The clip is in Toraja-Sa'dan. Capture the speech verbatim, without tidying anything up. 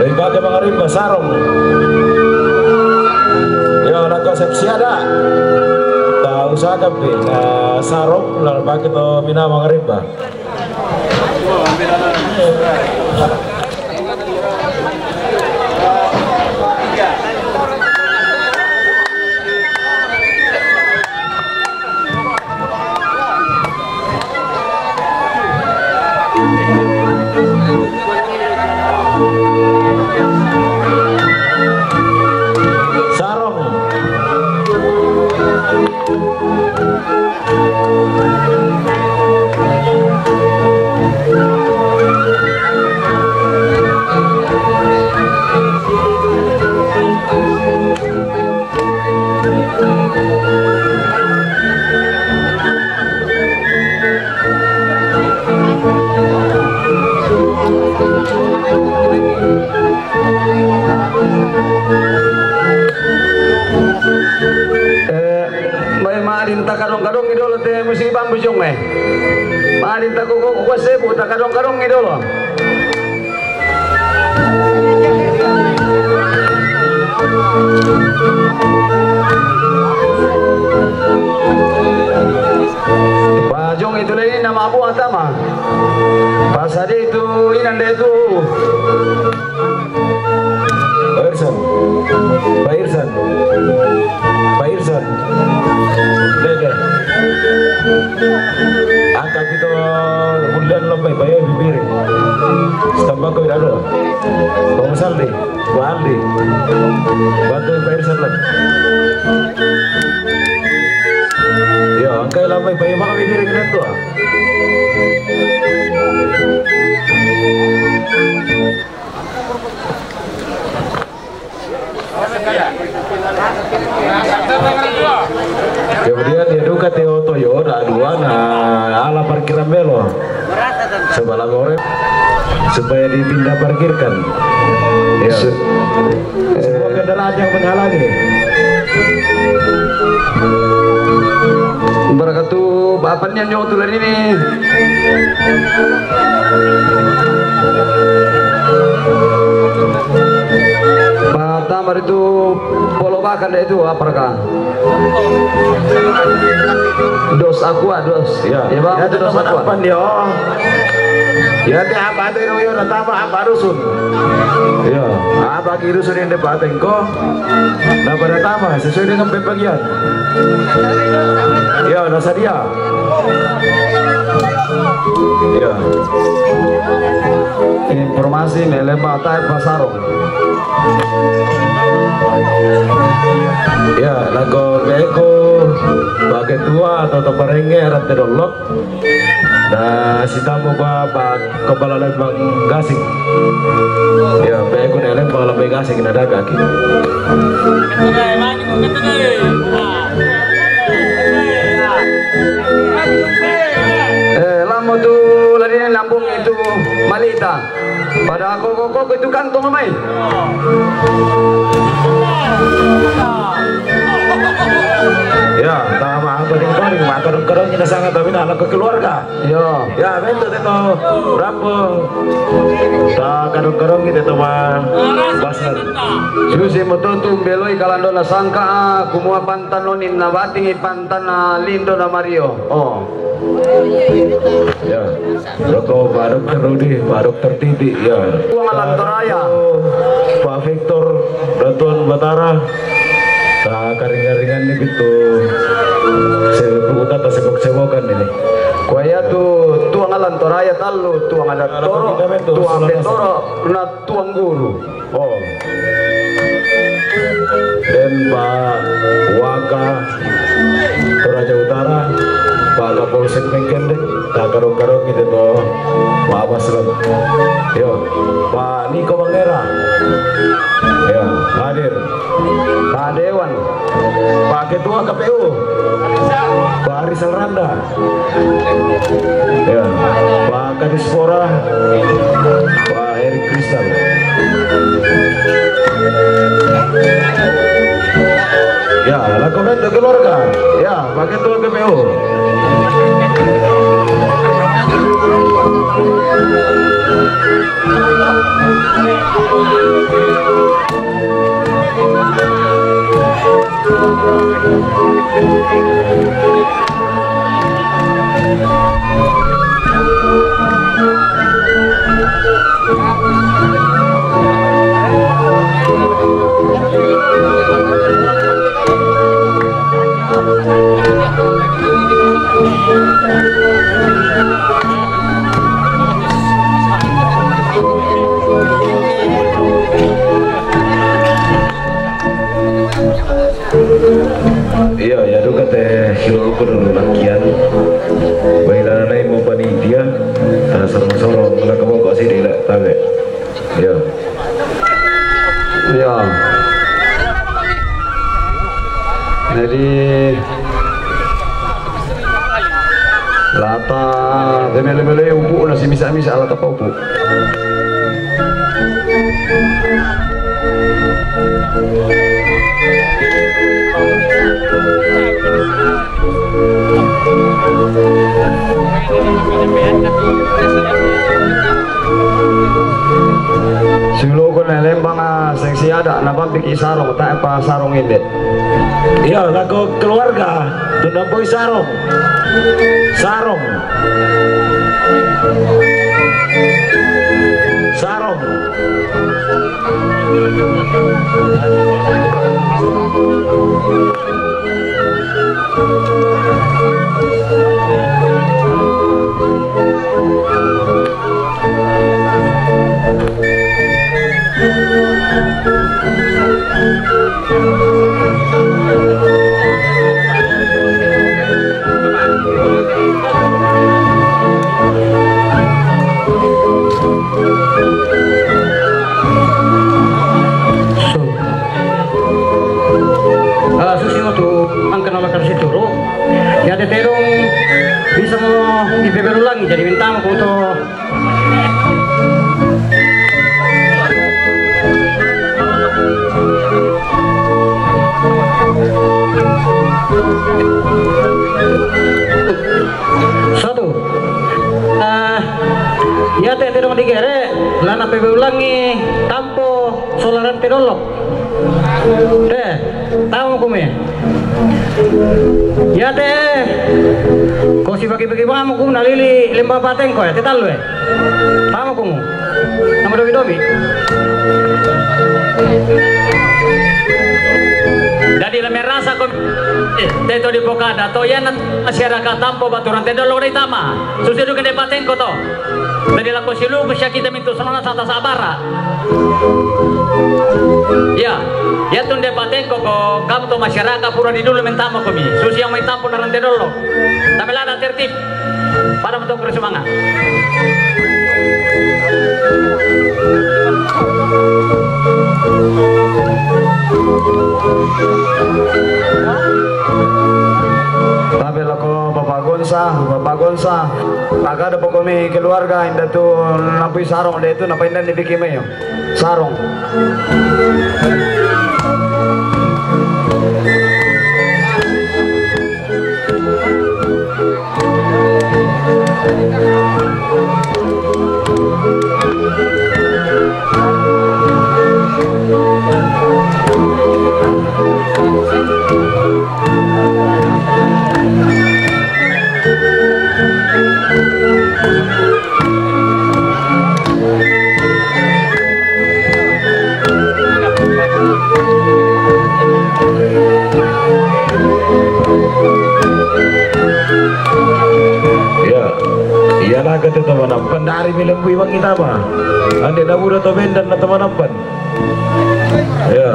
Dai pake mangarimba sarong. Yo, naka seksi ada. Ta usahakan pi na sarong la pake to mina mangarimba. Sarong. Eh, mai madin takadong-kadong i dolo te musi bambu jong, eh. Madin takoko kuasebu takadong-kadong i dolo. Pajong itu lagi nama abu atama. Pasade itu inande itu. Pak Irsan. Pak Irsan. Pak Irsan. Dede. Angka kita bulan lebih bayar bibir. Tambah kau ada. Bang Saldi. Pak Aldi. Bantu Pak Irsan lah. Ya, angka lebih bayar makan bibir kita tuh. Kemudian dia duka teo toyo da dua na ala parkiran melo sebelah gore supaya dipindah parkirkan. Ya. Semua kendaraan yang menghalangi. Barakatu, bapak nian nyotu lari ni. Pertama itu polo bahkan itu apa kah? Dos aqua, dos. Ya, ya, bang, ya, dos aqua. Apa dia? Ya, te apa te yo na tama apa rusun. Ya, apa ki rusun yang depan tengko. Na pada tama sesuai dengan pembagian. Ya, na sadia. Ya. Informasi ne lemba tai pasarong. Ya, lagu beko bagi tua atau toparenge arat tedolok. Na sitamu ba, ba kepala lembang gasing. Ya, beko ne lembang lembang gasing na daga ki. Eh, lamo tu lari lambung itu malita. Pada koko-koko itu kantong mai. Ya, tama apa ding kau ding makan kerong kita sangat tapi nak ke keluarga. Ya. Ya, betul itu. Berapa? Tak kadang-kadang kita tu mah. Pasal. Susi moto tu beloi kalando na sangka, ah, kumua pantan nonin na bating i pantan na lindo na Mario. Oh. Ya. Roko Pak Dokter Rudi, Pak Dokter Titi, ya. Tuang Alantoraya. Pak Victor, Datuan Batara. Nah, karingan-ringan ni gitu. Sebutan atau sebok-sebokan ini. Kuaya tu Tuang Alantoraya talu, Tuang ada toro, Tuang betoro, na Tuang Guru. Oh. Dan Pak Waka Toraja Utara, Pak Kapolsek Mengkendek, tak karong-karong gitu tuh, Pak Basrot. Yo, Pak Niko Mangera. Ya, hadir. Pak Dewan. Pak Ketua K P U, Pak Arisal Randa. Ya, Pak Kadispora, Pak Erik Kristal. Ya, la komento keluarga. Ya, Pak Ketua K P U. Iya, ya duka te silo ko dulu lakian. Baiklah, nanai mau panitia. Tara sama solo, mula kamu kok sini lah, tabe. Iya. Iya. Jadi, lata, demele-mele upu, nasi misa-misa lata pa upu. Sulu ko ne lembang, ah, seng siada na bambiki sarong, ta pa sarong inde. Iya, lako keluarga, tunda boy sarong. Sarong. Sarong. So. Ah, susi mo tu ang kanala kasi turo. Ya, de terong bisa mo ibeberulang, jadi minta mo kuto. Satu. Ah, ya, te, te dong digere, lana pebe ulangi tampo solaran te dolok. Te, tamo kumi. Ya te, ko si bagi-bagi mamu kum nalili lemba pateng ko ya, te talu e. Tamo kumu. Nama dobi-dobi. Jadi lame rasa ko, eh, te to di pokada to ya, na masyarakat tampo baturan te dolok dai tama. Susi duka de pateng ko to. Jadi lako silu ko siya kita mintu semana sata sabara. Ya, ya tunde pateng ko, ko kamu to masyarakat pura di dulu minta mo kumi. Susi yang main tampo narante dolok. Tapi lada tertib. Pada mo to kuri semangat. Tapi lako Bapak Gonsa, Bapak Gonsa. Aga ada pokoknya keluarga inda tu napui sarong de tu napa inda ni biki meyo. Sarong. Iya, iya naga te teman apa? Dari milembu iwang kita apa? Ande na buda to bendan na teman apa? Iya.